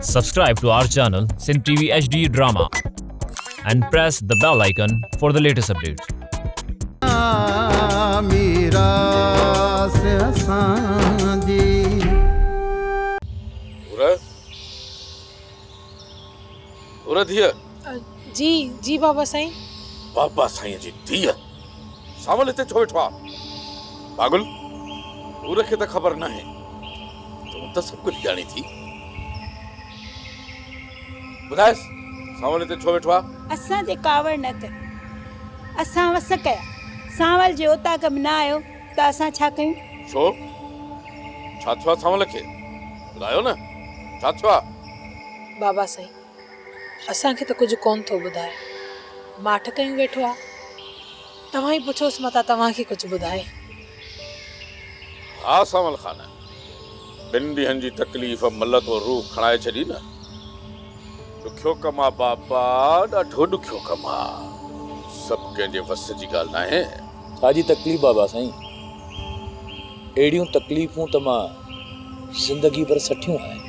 Subscribe to our channel Sindh TV HD Drama and press the bell icon for the latest updates. ميراث اسان جي. حور، حور ڌيء. جي جي بابا سائين. بابا سائين جي ڌيء، سانول هتي ڇو ويٺو آ؟ پاڳل، حور کي ته خبر ناهي، تون ته سڀ ڪجهه ڄاڻين ٿي. ٻڌائيس، سانول هتي ڇو ويٺو آ؟ اسان تي ڪاوڙ نه ڪر. اسان وس ڪيا. سانول جي اوطاق ۾ نه آيو ته اسان ڇا ڪيون؟ ڇو؟ ڇا ٿيو آ سانول کي؟ ٻڌايو نه، ڇا ٿيو آ؟ بابا سائين، اسان کي ته ڪجهه ڪونه ٿو ٻڌائي. ماٺ ڪيون ويٺو آ. توهان ئي پڇوس متان توهان کي ڪجهه ٻڌائي. ها سانول خان، ٻن ڏينهن جي تڪليف مل تو روح کڻائي ڇڏي نه. ڏکيو ڪم آ بابا، ڏاڍو ڏکيو ڪم آ. سڀ ڪنهن جي وس جي ڳالهه ناهي. ڇا جي تڪليف بابا سائين، اهڙيون تڪليفون ته مان زندگي ڀر سٺيون آهن،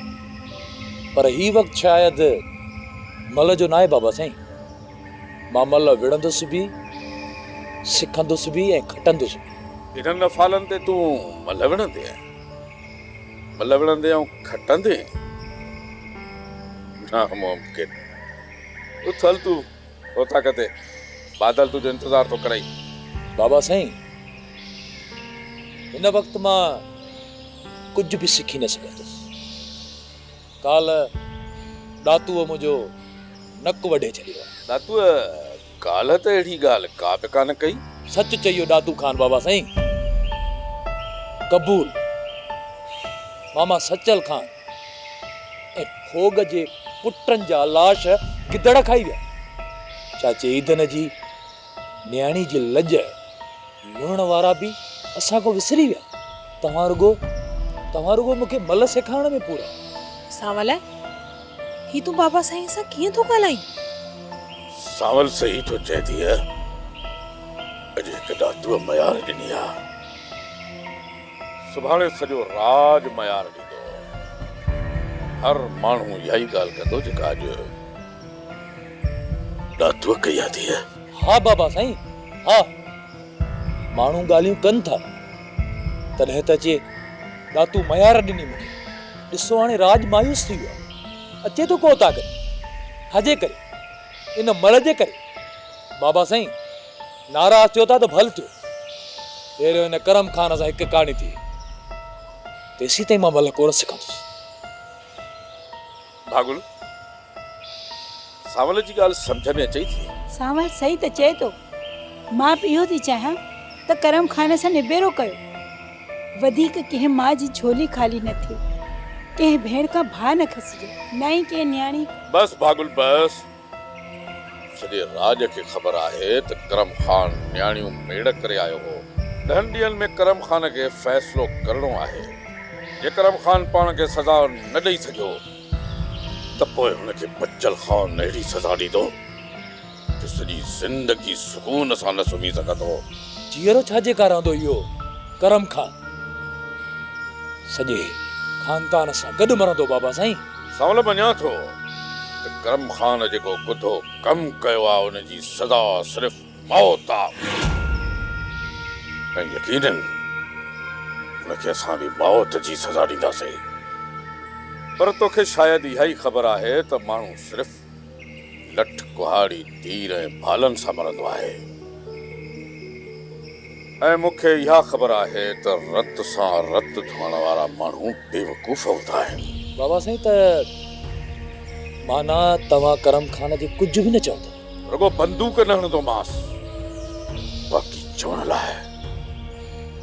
پر هي وقت شايد مل جو ناهي بابا سائين. مان مل وڙهندس به، سکندس به ۽ کٽندس به. انهن افعالن تي تون ملهه وڙهندين؟ ملهه وڙهندين ۽ کٽندين؟ ناممڪن. اٿ هل تون اوطاق تي، بادل تنهنجو انتظار ٿو ڪرئي. بابا سائين، هن وقت مان ڪجهه به سکي نه سگهندس. ڪالهه ڏاتوء منهنجو نڪ وڍي ڇڏيو آهي. ڏاتوء ڪالهه ته اهڙي ڳالهه ڪا به ڪانه ڪئي. سچ چيو ڏاتو خان بابا سائين. قبول. ماما سچل خان ۽ ڦوڳ جي پٽن جا لاش گدڙ کائي ويا. چاچي عيدن جي نياڻي جي لڄ لهڻ وارا به اسان کان وسري ويا. توهان رڳو توهان رڳو مون کي ملهه سيکارڻ ۾ پورا. سانول، هي تون بابا سائين سان ڪيئن ٿو ڳالهائين؟ سانول صحيح ٿو چئي ڌيء، اڄ هڪ ڏاتوء ميار ڏني آ. سڀاڻي سڄو راڄ ميار ڏيندو. هر ماڻهو اها ئي ڳالهه ڪندو جيڪا اڄ ڏاتوء ڪئي آ ڌيء. ها بابا سائين ها، ماڻهو ڳالهيون ڪن ٿا، تڏهن ته اچي ڏاتو ميار ڏني مون کي. ڏسو هاڻي راڄ مايوس ٿي ويو آهي. اچي ٿو ڪو طاقت ڇاجي ڪري؟ ان مل جي ڪري. بابا سائين ناراض ٿيو ٿا ته ڀل ٿيو. پهريون هن ڪرم خان سان هڪ ڪهاڻي ٿئي، تيسين تائين مان مل ڪونه سکندس. ڀاڳل، سانول جي ڳالهه سمجهه ۾ اچئي ٿي؟ سانول صحيح ته چئي ٿو. مان به اهو ٿي چاهيان ته ڪرم خان سان نبيرو ڪيو. وڌيڪ ڪنهن ماء جي جهولي خالي نه ٿئي، ڪنهن ڀيڻ کان ڀاء نه کسجي، نه ئي ڪنهن نياڻي. بس ڀاڳل بس. سڄي راڄ کي خبر آهي ته ڪرم خان نياڻيون ميڙ ڪري آيو هو. ڏهن ڏينهن ۾ ڪرم خان کي فيصلو ڪرڻو آهي. جي ڪرم خان پاڻ کي سزا نه ڏئي سگهيو ته پوء هن کي بچل خان اهڙي سزا ڏيندو جو سڄي زندگي سڪون سان نه سمهي سگهندو. جيئرو ڇا جي ڪا رهندو اهو ڪرم خان سڄي خاندان سان گڏ مرندو بابا سائين. سانول مڃان ٿو ته ڪرم خان جيڪو ڪڌو ڪم ڪيو آ ان جي سزا صرف موت آ ۽ يقينن ان کي اسان به موت جي سزا ڏينداسين پر توکي شايد اها ئي خبر آهي ته ماڻهو صرف لٺ، ڪهاڙي، تير ۽ ڀالن سان مرندو آهي ۽ مون کي اها خبر آهي ته رت سان رت ڌوئڻ وارا ماڻهو بيوقوف هوندا آهن. بابا سائين ته معنيٰ توهان ڪرم خان کي ڪجهه به نه چوندؤ؟ رڳو بندوق نه هڻندومانس، باقي چوڻ لاء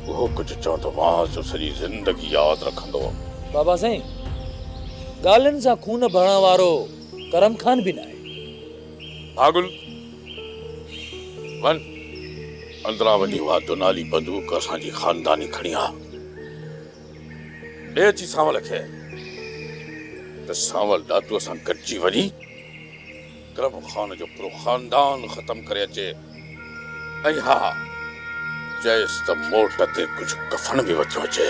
اهو ڪجهه چوندومانس جو سڄي زندگي ياد رکندو. بابا سائين ڳالهين سان خون ڀرڻ وارو ڪرم خان به ناهي. ڀاڳل، وڃ اندران وڃي اها دونالي بندوق اسان جي خانداني کڻي آ. ڏي اچي سانول کي ته سانول ڏاتوء سان گڏجي وڃي ڪرم خان جو پورو خاندان ختم ڪري اچي ۽ ها چئيس ته موٽ تي ڪجهه ڪفن به وٺيو اچي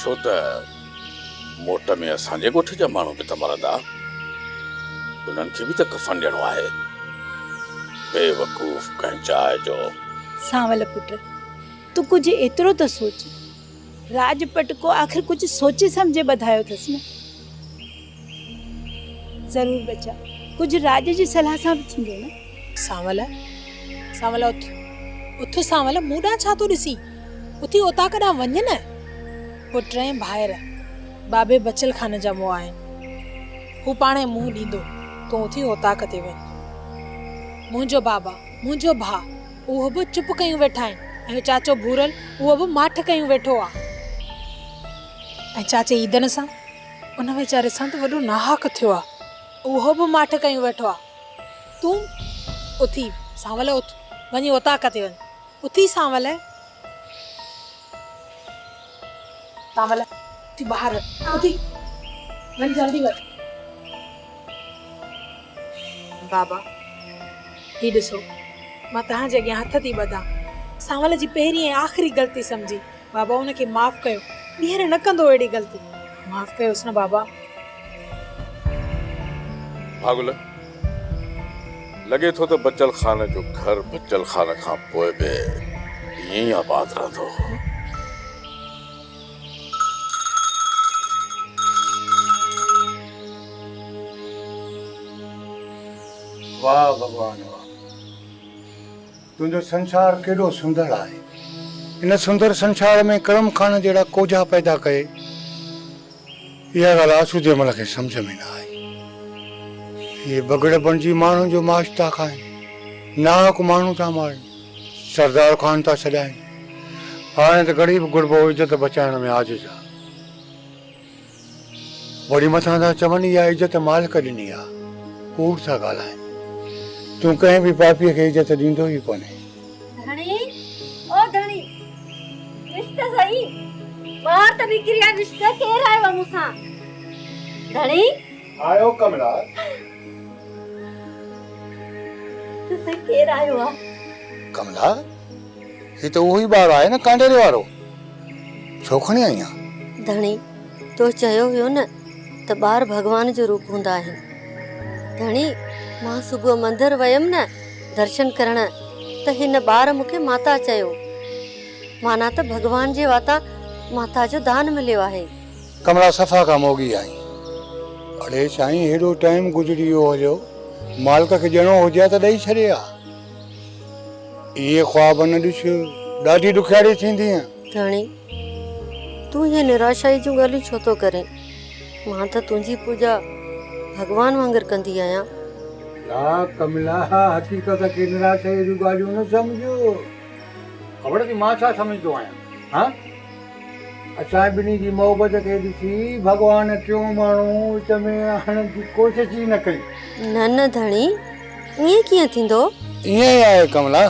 ڇو ته. موٽ ۾ اسان جي ڳوٺ جا ماڻهو به ته مرندا. انهن کي به ته ڪفن ڏيڻو آهي. بيوقوف ڪنهن جاء جو. سانول پٽ، تون ڪجهه ايترو ته سوچ. راڄ پٽڪو آخر ڪجهه سوچي سمجهي ٻڌايو اٿس نه. ضرور ٻچا، ڪجهه راڄ جي صلاح سان به ٿيندو نه. سانول، سانول اٿ، اٿ سانول، مون ڏانهن ڇا ٿو ڏسين؟ اٿي اوطاق ڏانهن وڃ نه. پٽ ۽ ڀائر بابي بچل خان جا مئا آهن. هو پاڻهي منهن ڏيندو، تون اٿي اوطاق تي وڃ. منهنجو بابا، منهنجو ڀاء، اهو به چپ ڪيون ويٺا آهن ۽ چاچو ڀورل اهو به ماٺ ڪيون ويٺو آ. ۽ چاچي عيدن سان، ان ويچاري سان ته وڏو ناحق ٿيو آ. اهو به ماٺ ڪيون ويٺو آ. تون اٿي سانول اٿ، وڃي اوطاق تي وڃ. اٿي سانول. سانول اٿي ٻاهر اٿي وڃ جلدي وڃ. بابا هي ڏسو مان توهان جي اڳيان هٿ ٿي ٻڌان. سانول جي پهرين ۽ آخري غلطي سمجهي بابا ان کي معاف ڪيو. ٻيهر نه ڪندو اهڙي غلطي. معاف ڪيوس نه بابا. ڀاڳل، لڳي ٿو ته بچل خان جو گهر بچل خان کان پوء به ائين ئي آباد رهندو. واهه ڀڳوان واهه! تنهنجو سنسار ڪيڏو سندر آهي. ان سندر سنسار ۾ ڪرم خان جهڙا ڪوجها پيدا ڪئي. اها ڳالهه آسودي عمل کي سمجهه ۾ نه آئي. اهي بگهڙ بڻجي ماڻهن جو معاش ٿا کائن. ناحق ماڻهو ٿا مارين. سردار خان ٿا سڏائين. هاڻي ته غريب غربو عزت بچائڻ ۾ عاجز آ. وري مٿان ٿا چون اها عزت مالڪ ڏني آ. ڪوڙ ٿا ڳالهائين. تون ڪنهن به پاپيء کي عزت ڏيندو ئي ڪونهين. ڌڻي او ڌڻي ڏس ته سهي ٻاهر ته نڪري آ ڏس ته ڪير آيو آ مون سان ڌڻي. آيو ڪملا. ته سهي ڪير آيو آ. ڪملا هي ته اهو ئي ٻار آهي نه ڪانڊيري وارو ڇو کڻي آئين آ. ڌڻي تو چيو هيو نه ته ٻار ڀڳوان جو روپ هوندا آهن. ڌڻي، مان صبح مندر ويم نه درشن ڪرڻ ته هن ٻار مون کي ماتا چيو. معنيٰ ته ڀڳوان جي واتان ماتا جو دان مليو آهي. ڪملا صفا ڪا موڳي آهين. اڙي سائين هيڏو ٽائيم گذري ويو هليو، مالڪ کي ڏيڻو هجي ها ته ڏئي ڇڏي ها. اهي خواب نه ڏس، ڏاڍي ڏکياڙي ٿيندينء. ڌڻي، تون اهي نراشائي جون ڳالهيون ڇو ٿو ڪرين؟ مان ته تنهنجي پوڄا ڀڳوان وانگر ڪندي آهيان. لا ڪملا، حقيقت کي نراشائيء جون ڳالهيون نه سمجهه. خبر اٿئي مان ڇا سمجهندو آهيان؟ ها؟ اسان ٻنهي جي محبت کي ڏسي ڀڳوان ٽيون ماڻهو وچ ۾ آڻڻ جي ڪوشش ئي نه ڪئي. نه نه ڌڻي، ائين ڪيئن ٿيندو؟ ائين ئي آهي ڪملا،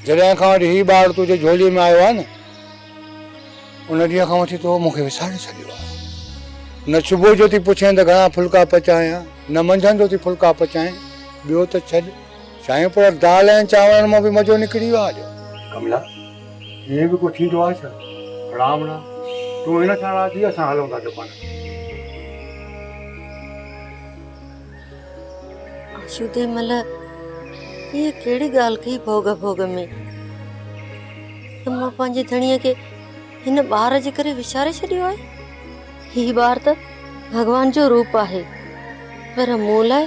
جڏهن کان وٺي هي ٻار تنهنجي جهوليء ۾ آيو آهي نه، ان ڏينهن کان وٺي تو مون کي وساري ڇڏيو آهي. نه صبح جو ٿي پڇين ته گهڻا ڦلڪا پچايان، نه منجهند جو ٿي ڦلڪا پچائين. ٻيو ته ڇڏ، سائين پر دال ۽ چانورن مان به مزو نڪري ويو آهي اڄ. ڪملا، ائين به ڪو ٿيندو آهي ڇا؟ رام رام، تون هن سان راضي، اسان هلون ٿا دڪان تي. آشودي مل هيء ڪهڙي ڳالهه ڪئي ڀوڳ ڀوڳ ۾ ته مان پنهنجي ڌڻيء کي هن ٻار جي ڪري وساري ڇڏيو آهي. هي ٻار ته ڀڳوان جو روپ آهي پر مون لاء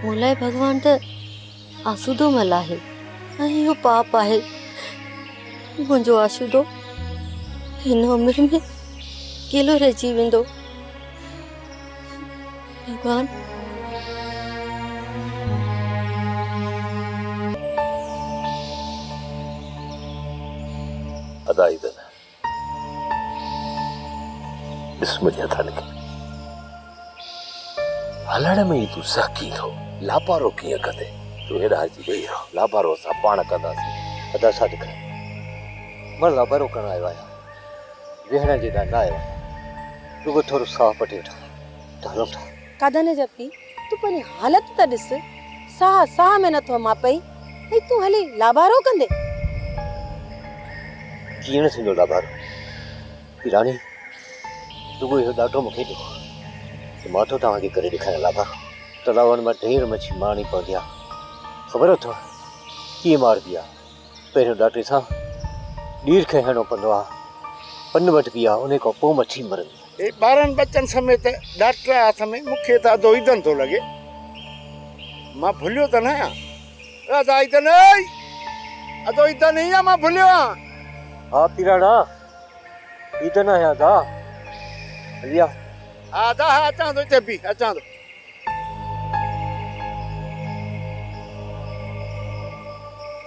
مون لاء ڀڳوان ته آسودو مل آهي ۽ اهو پاپ آهي. منهنجو آسودو هن عمر ۾ اڪيلو رهجي ويندو. ڀڳوان! ادا عيدن، ڏس منهنجي هٿن کي. هلڻ ۾ ئي تون سهڪين ٿو، لابارو ڪيئن ڪندين؟ تون هيڏانهن اچي ويهي رهه، لابارو اسان پاڻ ڪنداسين. ادا صادق، مان لابارو ڪرڻ آيو آهيان، ويهڻ جي لاء نه آيو آهيان. رڳو ٿورو ساهه پٽي وٺان ته هلون ٿا. ڪاڌن جا پيء، تون پنهنجي حالت ته ڏس، ساهه ساهه ۾ نٿو ماپئي ۽ تون هلي لابارو ڪندين؟ ڪيئن نه ٿيندو لابارو؟ پيراڻي، رڳو اهو ڏاٽو مون کي ڏيو ته مان ٿو توهان کي ڪري ڏيکاريان لابارو. تلاون مان ڍير مڇي مارڻي پوندي آ. خبر اٿو ڪيئن ماربي آ؟ پهريون ڏاٽي سان ڏير کي هڻڻو پوندو آ. پن وڍبي آ، انهي کان پوء مڇي مرندي آ. هي ٻارن ٻچن سميت ڏاٽا هٿ ۾ مون کي ته اڌو عيدن ٿو لڳي. مان ڀليو ته ناهيان. ادا عيدن اي! ادو عيدن ئي آ مان ڀليو آهيان. ها پيراڻا عيدن آهيان ادا. هلي آ. ها ادا ها اچان ٿو اتي بيهه اچان ٿو.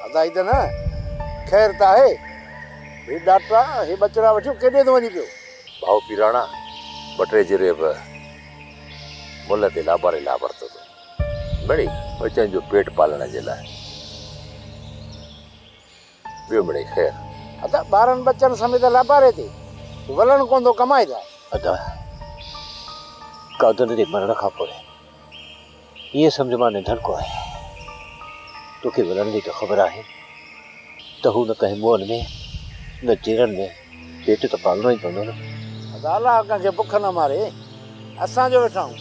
ادا عيدن خير ته آهي. هي ڏاٽا هي ٻچڙا وٺيو ڪيڏي ٿو وڃين پيو. ڀائو پيراڻا ٻه ٽي جريب ملهه تي لاباري لاء ورتو اٿم. مڙئي ٻچن جو پيٽ پالڻ جي لاء. ٻيو مڙئي خير. ادا ٻارن ٻچن سميت لاباري تي ولڻ ڪونه ٿو ڪمائي ٿا. ادا قادر جي مرڻ کان پوء ائين سمجهه مان نڌڻڪو آهيان. توکي ولڻ جي ته خبر آهي ته هو نه ڪنهن منهن ۾ نه جيرن ۾ پيٽ ته پالڻو ئي پوندو نه. ادا الله ڪنهن کي بک نه ماري. اسان جو ويٺا آهيون.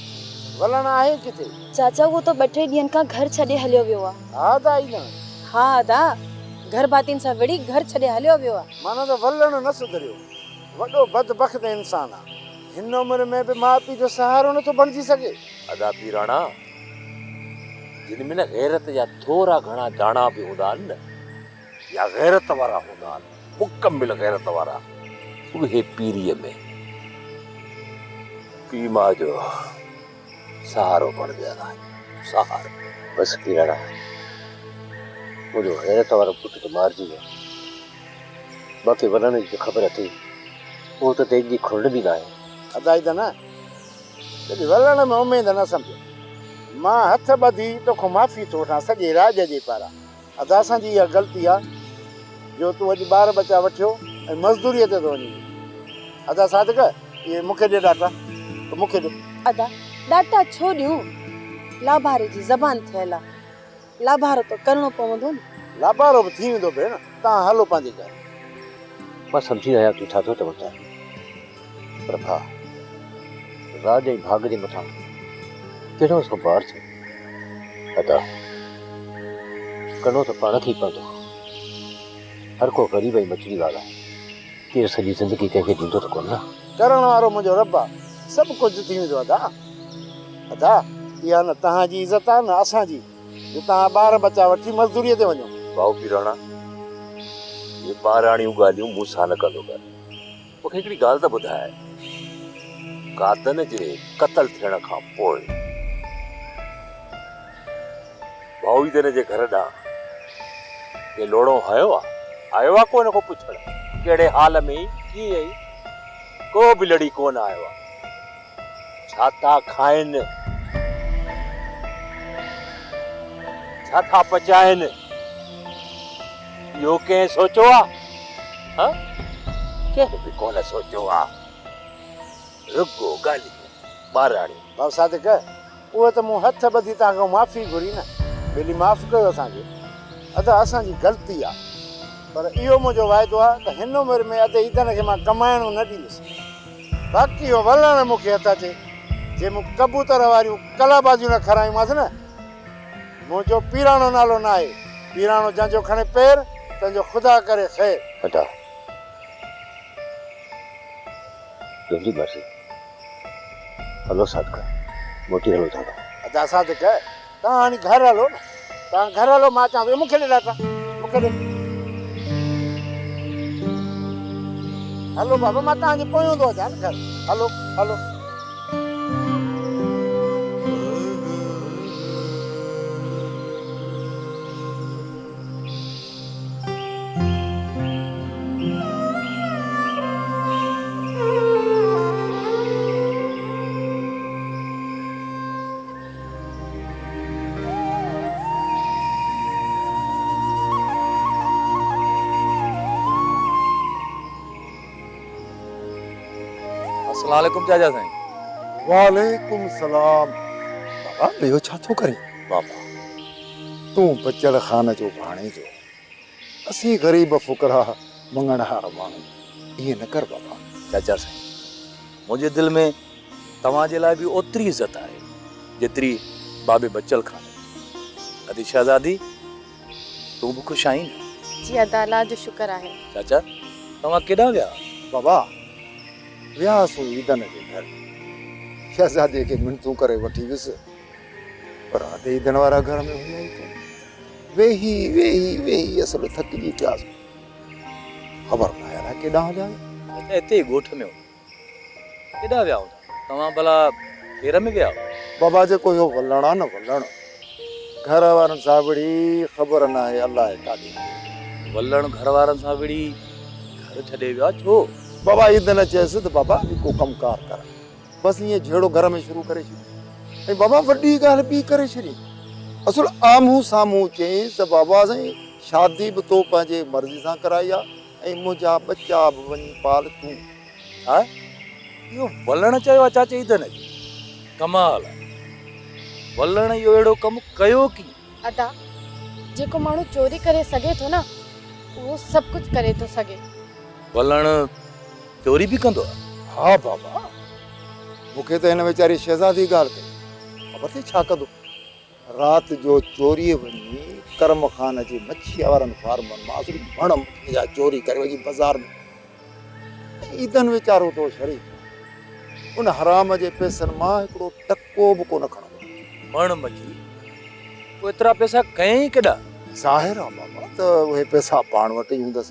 ولڻ آهي ڪٿي؟ چاچا اهو ته ٻه ٽي ڏينهن کان گهر ڇڏي هليو ويو آ. ها ادا ئي نه. ها ادا گهر ڀاتين سان وڙهي گهر ڇڏي هليو ويو آ. معنيٰ ته ولڻ نه سڌريو. وڏو بدبخت انسان آ. هن عمر ۾ به ماء پيء جو سهارو نٿو بڻجي سگهي. ادا پيراڻا جن ۾ نه غيرت جا ٿورا گهڻا داڻا به هوندا آهن نه يا غيرت وارا هوندا آهن مڪمل غيرت وارا اهي پيريء ۾ پيء ماء جو سهارو بڻجندا آهن سهارو. بس پيراڻا منهنجو غيرت وارو پٽ ته مارجي ويو باقي ولڻ جي ته خبر اٿئي اهو ته ديڳ جي کڙڻ به ناهي. ادا ادا نه ڪڏهن ولڻ ۾ اميد نه سمجهه. مان هٿ ٻڌي توکان معافي ٿو وٺان سڄي راڄ جي پاران. ادا اسان جي اها غلطي آ جو تون اڄ ٻار ٻچا وٺيو ۽ مزدوريء تي ٿو وڃين. ادا صادق اهي مون کي ڏي ڏاٽا مون کي ڏي. ادا ڏاٽا ڇو ڏيون لاڀاري جي زبان ٿيل آ. لاڀارو ته ڪرڻو پوندو نه. لاڀارو به ٿي ويندو ڀيڻ، توهان هلو پنهنجي گهر. مان سمجهي رهيان تون ڇا ٿو چوڻ چاهين، پر ڀاء راڄ ۽ ڀاڳ جي مٿان ڪهڙو سو بار ٿيو. ادا ڪرڻو ته پاڻ کي ئي پوندو. هر ڪو غريب ۽ مڇري وارو آهي. ڪير سڄي زندگي ڪنهن کي ڏيندو ته ڪونه نه. ڪرڻ وارو منهنجو رب آ، سڀ ڪجهه ٿي ويندو ادا. ادا اها نه توهان جي عزت آ نه اسان جي جو توهان ٻار ٻچا وٺي مزدوريء تي وڃو. ڀائو پيراڻا، اهي ٻاراڻيون ڳالهيون مون سان نه ڪندو ڪر. مون کي هڪڙي ڳالهه ته ٻڌاء، قادن جي قتل ٿيڻ کان پوء ڀائو عيدن جي گهر ڏانهن ڪنهن لوڙهو هنيو آ؟ آيو آ ڪو نه ڪو پڇڻ؟ ڪهڙي حال ۾ ئي، ڪيئن ئي، ڪو به لڙي ڪونه آيو آ. ڇا ٿا کائن؟ ڇا ٿا پچائن؟ اهو ڪنهن سوچيو آ؟ ها؟ ڪنهن به ڪونه سوچيو آ. رڳو ڳالهيون ٻاراڻيون. بابا صادق، اهو ته مون هٿ ٻڌي توهان کان معافي گهري نه. ٻيلي معاف ڪيو اسان کي. ادا اسان جي غلطي آ. پر اهو منهنجو واعدو آ ته هن عمر ۾ ادي عيدن کي مان ڪمائڻ نه ڏيندس. باقي اهو ولڻ مون کي هٿ اچي، جي مون ڪبوتر واريون ڪلابازيون نه کارايونمانس نه، منهنجو پيراڻو نالو ناهي. پيراڻو جنهن جو کڻي پير، تنهن جو خدا ڪري خير. ادا، تنهنجي مرضي. هلو صادق، موٽي هلو ٿا. ادا صادق، توهان هاڻي گهر هلو نه. توهان گهر هلو، مان اچان ٿو. مون کي ڏي ڏاٽا، مون کي ڏي. هلو بابا، مان توهان جي پويون ٿو اچان نه گهر. هلو، هلو. السلام عليڪم چاچا سائين. وعليڪم السلام بابا اهو ڇا ٿو ڪرين؟ بابا تون بچڙ خان جو ڀاڻيجو اسين غريب فقرا مڱڻهار ماڻهو ائين نه ڪر بابا. چاچا سائين منهنجي دل ۾ توهان جي لاء به اوتري عزت آهي، جيتري بابي بچل خان جي. ادي شهزادي، تون به خوش آهين نه؟ جي ادا، الله جو شڪر آهي. چاچا، توهان ڪيڏانهن ويا؟ بابا، ويا هئاسون عيدن جي گهر. شهزاديء کي منٿون ڪري وٺي ويس، پر ادي عيدن وارا گهر ۾ هيا ئي ڪونه. ويهي ويهي ويهي اصل ٿڪجي پياسون. خبر ناهي الائي ڪيڏانهن هليا ويا. چاچا، اتي ئي ڳوٺ ۾ هوندا. ڪيڏانهن ويا هوندا؟ توهان ڀلا ڦير ۾ ويا هئو؟ بابا جيڪو اهو ولڻ آ نه ولڻ، گهر وارن سان وڙهي خبر ناهي الائي ڪاڏي ويو. ولڻ گهر وارن سان وڙهي گهر ڇڏي ويو آ ڇو؟ بابا عيدن چيس ته بابا به ڪو ڪم ڪار ڪر. بس ائين جهيڙو گهر ۾ شروع ڪري ڇڏيو ۽ بابا وڏي ڳالهه ٻي ڪري ڇڏي. اصل آمهون سامهون چيائينس ته بابا سائين شادي به تو پنهنجي مرضي سان ڪرائي آ ۽ منهنجا ٻچا به وڃي پال تون. ڇا؟ اهو ولڻ چيو آ چاچي عيدن کي؟ ڪمال آ. ولڻ اهو اهڙو ڪم ڪيو ڪيئن؟ ادا، جيڪو ماڻهو چوري ڪري سگهي ٿو نه، اهو سڀ ڪجهه ڪري ٿو سگهي. ولڻ چوري به ڪندو آ؟ ها بابا، مون کي ته هن ويچاري شهزادي ڳالهه ڪئي. خبر اٿئي ڇا ڪندو؟ رات جو چوريء وڃي ڪرم خان جي مڇيء وارن فارمن مان اصل مڻ مڇيء جا چوري ڪري وڃي بازار ۾. ۽ عيدن ويچارو ٿو شريف ان حرام جي پئسن مان هڪڙو ٽڪو به ڪونه کڻندو. مڻ مڇي؟ پوء ايترا پئسا کنيائين ڪيڏانهن؟ ظاهر آ بابا ته اهي پئسا پاڻ وٽ ئي هوندس.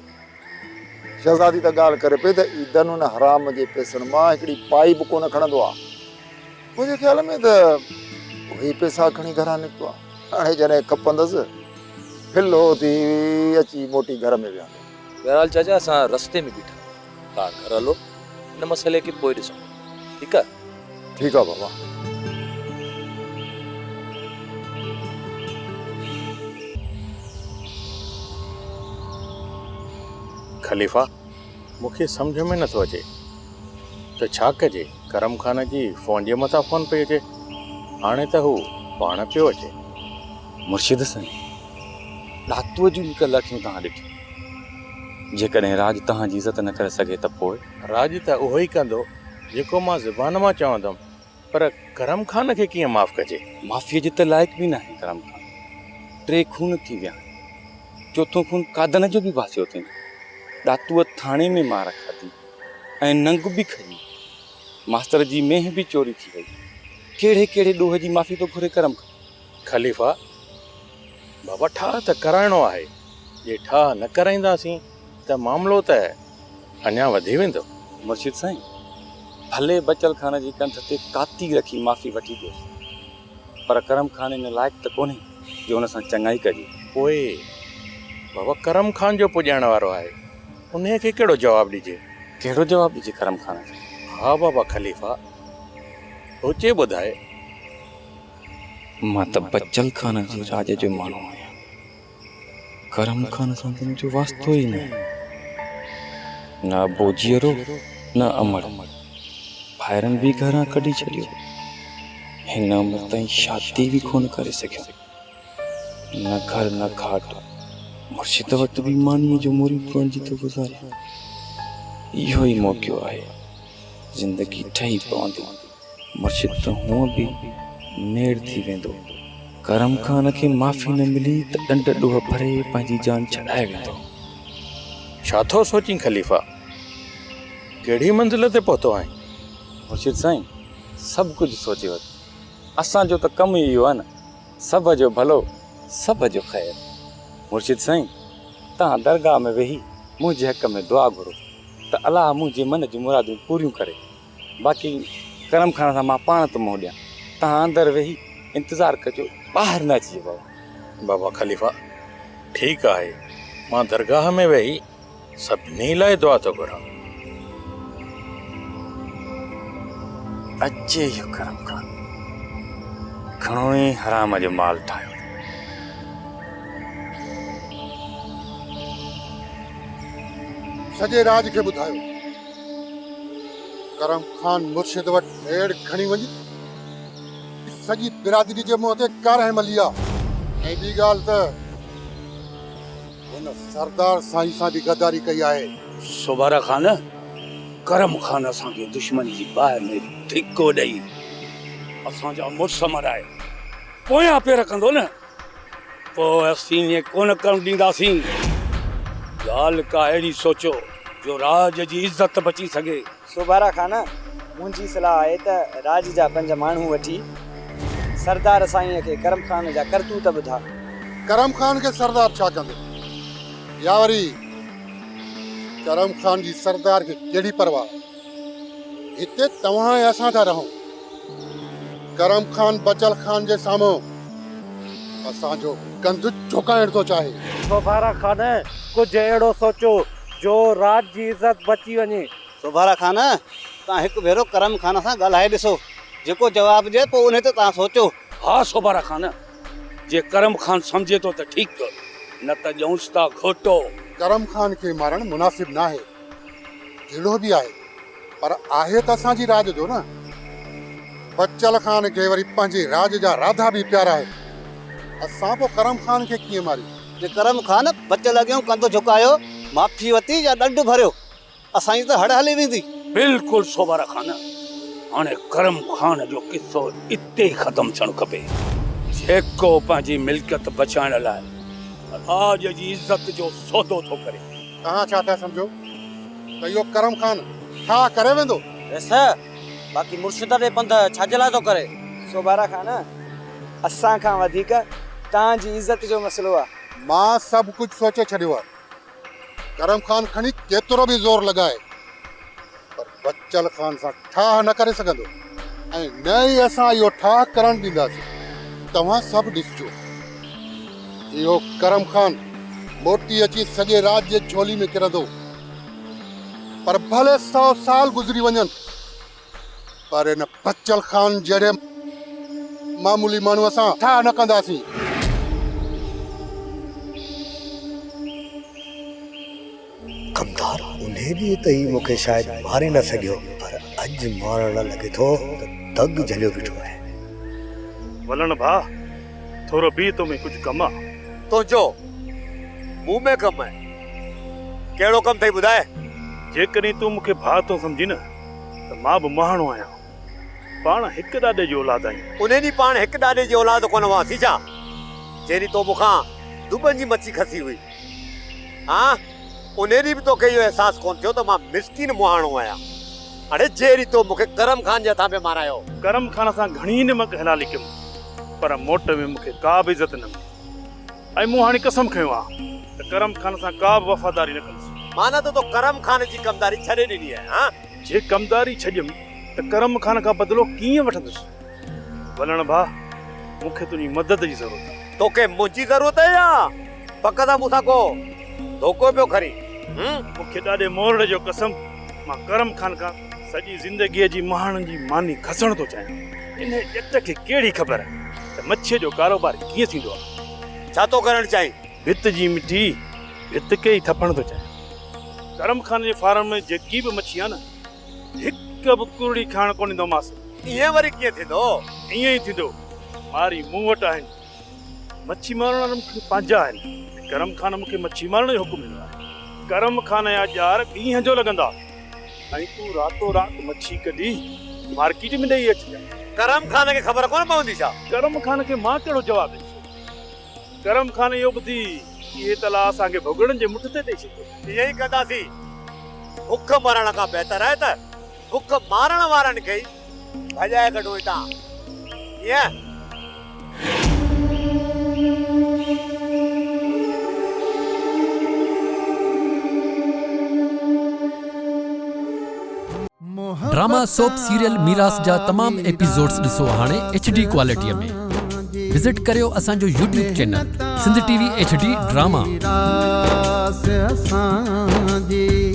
شهزادي ته ڳالهه ڪري پئي ته عيدن ان حرام جي پئسن مان هڪڙي پائي به ڪونه کڻندو آ. منهنجي خيال ۾ ته اهي ئي پئسا کڻي گهران نڪتو آ. هاڻي جڏهن کپندس، ڦلهو ٿي اچي موٽي گهر ۾ ويهندو. بهرحال چاچا اسان رستي ۾ بيٺا آهيون، توهان گهر هلو، ان مسئلي کي پوء ڏسون، ٺيڪ آ؟ ٺيڪ آ بابا. خليفا، مون کي سمجهه ۾ نٿو اچي ته ڇا ڪجي، ڪرم خان جي فون جي مٿان فون پئي اچي، هاڻي ته هو پاڻ پيو اچي. مرشد سائين، ڏاتوء جون نڪل اکيون توهان ڏٺيون، جيڪڏهن راڄ توهان جي عزت نه ڪري سگهي ته پوء؟ راڄ ته اهو ئي ڪندو، جيڪو مان زبان مان چوندم، پر ڪرم خان کي ڪيئن معاف ڪجي؟ معافيء جي ته لائق به ناهي ڪرم خان. ٽي خون ٿي ويا آهن. چوٿون خون قادن جو به ڀاسيو اٿئين. ڏاتوء ٿاڻي ۾ مار کاڌي ۽ ننگ به کڄي. ماستر جي مينهن به چوري ٿي وئي. ڪهڙي ڪهڙي ڏوهه جي معافي ٿو گهري ڪرم خان؟ خليفا، بابا ٺاهه ته ڪرائڻو آهي. جي ٺاهه نه ڪرائينداسين ته معاملو ته اڃا وڌي ويندو. مرشد سائين، ڀلي بچل خان جي ڪنڌ تي ڪاتي رکي معافي وٺي ڏيوس، پر ڪرم خان ان لائق ته ڪونهي جو ان سان چڱائي ڪجي. پوء بابا ڪرم خان جو پڄائڻ وارو آهي، انهيء کي ڪهڙو جواب ڏجي؟ ڪهڙو جواب ڏجي ڪرم خان کي؟ ها بابا خليفا، سوچي ٻڌاء. مان ته بچل خان جي راڄ جو ماڻهو آهيان. ڪرم خان سان ته منهنجو واسطو ئي ناهي. نه ابو جيئرو نه امڙ. ڀائرن به گهران ڪڍي ڇڏيو. هن عمر تائين شادي به ڪونه ڪري سگهيم. نه گهر نه کاٽ. مرشد وٽ به مانيء جو مريد بڻجي ٿو گذاريان. اهو ئي موقعو آهي. زندگي ٺهي پوندي. مرشد ته هونء به ميڙ ٿي ويندو. ڪرم خان کي معافي نه ملي ته ڏنڊ ڏوهه ڀري پنهنجي جان ڇڏائي ويندو. ڇا ٿو سوچين خليفا؟ ڪهڙي منزل تي پهتو آهين؟ مرشد سائين، سڀ ڪجهه سوچي ورتو. اسان جو ته ڪم ئي اهو آهي نه، سڀ جو ڀلو، سڀ جو خير. مرشد سائين، توهان درگاهه ۾ ويهي منهنجي حق ۾ دعا گهرو ته الله منهنجي من جون مرادون پوريون ڪري. باقي ڪرم خان سان مان پاڻ ٿو منهن ڏيان. توهان اندر ويهي انتظار ڪجو، ٻاهر نه اچجو بابا. بابا خليفا، ٺيڪ آهي، مان درگاهه ۾ ويهي سڀني لاء دعا ٿو گهران. اچي اهو ڪرم خان، گهڻو ئي حرام جو مال ٺاهيو اٿم. سڄي راڄ کي ٻڌايو. ڪرم خان مرشد وٽ ميڙ کڻي وڃ، سڄي برادري جي منهن تي ڪارنهن ملي آ ۽ ٻي ڳالهه ته هن سردار سائين سان به غداري ڪئي آهي. سوڀارا خان، ڪرم خان اسان کي دشمني جي باهه ۾ ڌڪو ڏئي اسان جا مڙس مرائي پويان پير ڪندو نه پوء اسين ائين ڪونه ڪرڻ ڏينداسين. ڳالهه ڪا اهڙي سوچو جو راڄ جي عزت بچي سگهي. سوڀارا خان، منهنجي صلاح آهي ته راڄ جا پنج ماڻهو وٺي سردار سائينء کي ڪرم خان جا ڪرتوت ٻڌاء. ڪرم خان کي سردار ڇا ڪندو؟ يا وري ڪرم خان جي سردار کي ڪهڙي پرواهه؟ هتي توهان ۽ اسان ٿا رهون. ڪرم خان بچل خان جي سامهون اسان جو ڪنڌ جهڪائڻ ٿو چاهي. سوڀارا خان، ڪجهه اهڙو سوچو جو راڄ جي عزت بچي وڃي. سوڀارا خان، توهان هڪ ڀيرو ڪرم خان سان ڳالهائي ڏسو. جيڪو جواب ڏئي پوء انهي تي توهان سوچو. ها سوڀارا خان، جي ڪرم خان سمجهي ٿو ته ٺيڪ، نه ته ڄئونس ٿا گهوٽو. ڪرم خان کي مارڻ مناسب ناهي. جهڙو به آهي، پر آهي ته اسان جي راڄ جو نه. بچل خان کي وري پنهنجي راڄ جا راڌا به پيارا آهن. اسان پوء ڪرم خان کي ڪيئن ماريون؟ جي ڪرم خان بچل اڳيون ڪنڌ جهڪايو، معافي ورتي يا ڏنڊ ڀريو، اسان جي ته هڙ هلي ويندي. بلڪل سوڀارا خان، هاڻي ڪرم خان جو قصو اتي ئي ختم ٿيڻ کپي. جيڪو پنهنجي ملڪيت بچائڻ لاء راڄ جي عزت جو سودو ٿو ڪري. توهان ڇا ٿا سمجهو ته اهو ڪرم خان ٺاهه ڪري ويندو؟ ريس، باقي مرشد ڏي پنڌ ڇا جي لاء ٿو ڪري؟ سوڀارا خان، اسان کان وڌيڪ توهان جي عزت جو مسئلو آ. مان سڀ ڪجهه سوچي ڇڏيو آ. ڪرم خان کڻي ڪيترو به زور لڳائي پر بچل خان سان ٺاهه نه ڪري سگهندو ۽ نه ئي اسان اهو ٺاهه ڪرڻ ڏينداسين. توهان سڀ ڏسجو. اهو ڪرم خان موٽي اچي سڄي راڄ جي جهولي ۾ ڪرندو. پر ڀلي سئو سال گذري وڃن پر ان بچل خان جهڙي معمولي ماڻهوء سان ٺاهه نه ڪنداسين. ڪمدار، انهيء ڏينهن ته هي مون کي شايد ماري نه سگهيو، پر اڄ مارڻ لاء لڳي ٿو ته دڳ جهليو بيٺو آهي. ولڻ ڀاء، ٿورو بيهه تو ۾ ڪجهه ڪم آ. تنهنجو مون ۾ ڪم آهي؟ ڪهڙو ڪم اٿئي ٻڌاء؟ جيڪڏهن تون مون کي ڀاء ٿو سمجهين نه ته مان به مهاڻو آهيان. پاڻ هڪ ڏاڏي جي اولاد آهيون. انهيء ڏينهن پاڻ هڪ ڏاڏي جي اولاد ڪونه هئاسين ڇا؟ جنهن ڏينهن تو مون کان دٻن جي مڇي کسي هئي. ها، انهيء ڏينهن به توکي اهو احساس ڪونه ٿيو ته مان مسڪين مهاڻو آهيان. اڙي جهڙي تو مون کي ڪرم خان جي هٿان پئي مارايو. ڪرم خان سان گهڻي نمڪ حلالي ڪيم، پر موٽ ۾ مون کي ڪا به عزت نه ملي ۽ مون هاڻي قسم کنيو آهي ته ڪرم خان سان ڪا به وفاداري نه ڪندس. معنيٰ ته تو ڪرم خان جي ڪمداري ڇڏي ڏني آهي، ها؟ جي ڪمداري ڇڏيم ته ڪرم خان کان بدلو ڪيئن وٺندس؟ ولڻ ڀاء، مون کي تنهنجي مدد جي ضرورت آهي. توکي منهنجي ضرورت آهي يا پڪ سان مون سان ڪو ڌوڪو پيو کرين؟ هون؟ مون کي ڏاڏي مورڙي جو قسم، مان ڪرم خان کان سڄي زندگيء جي مهاڻن جي ماني کسڻ ٿو چاهيان. انهيء ڄٽ کي ڪهڙي خبر ته مڇيء جو ڪاروبار ڪيئن ٿيندو آهي. ڇا ٿو ڪرڻ چاهين؟ ڀت جي مٺي ڀت کي ئي ٿڦڻ ٿو چاهيان. ڪرم خان جي فارم ۾ جيڪي به مڇي آهي نه، هڪ به ڪرڙي کائڻ ڪونه ڏيندومانس. ائين وري ڪيئن ٿيندو؟ ائين ئي ٿيندو. ماري مون وٽ آهن. مڇي مارڻ وارا مون کي پنهنجا آهن ۽ ڪرم خان مون کي مڇي مارڻ جو حڪم ڏنو آهي. ڪرم خان جا ڄار ڏينهن جو لڳندا ۽ تون راتو رات مڇي ڪڍي مارڪيٽ ۾ ڏئي اچجانء. ڪرم خان کي خبر ڪونه پوندي ڇا؟ ڪرم خان کي مان ڪهڙو جواب ڏئي سگهان؟ ڪرم خان اهو ٻڌي اهي تلاء اسان کي ڀڳڙن جي مٺ تي ڏئي ڇڏيو. ائين ئي ڪنداسين. بک مرڻ کان بهتر آهي ته بک مارڻ وارن کي ئي ڀڄائي ڪڍون هتان. ڪيئن؟ ڊراما سوپ سيريل ميراث جا تمام ايپيسوڊز ڏسو هاڻي ايڇ ڊي ڪوالٽي ۾ وزٽ ڪريو اسان جو YouTube channel Sindh T V H D drama. ميراث اسان جي.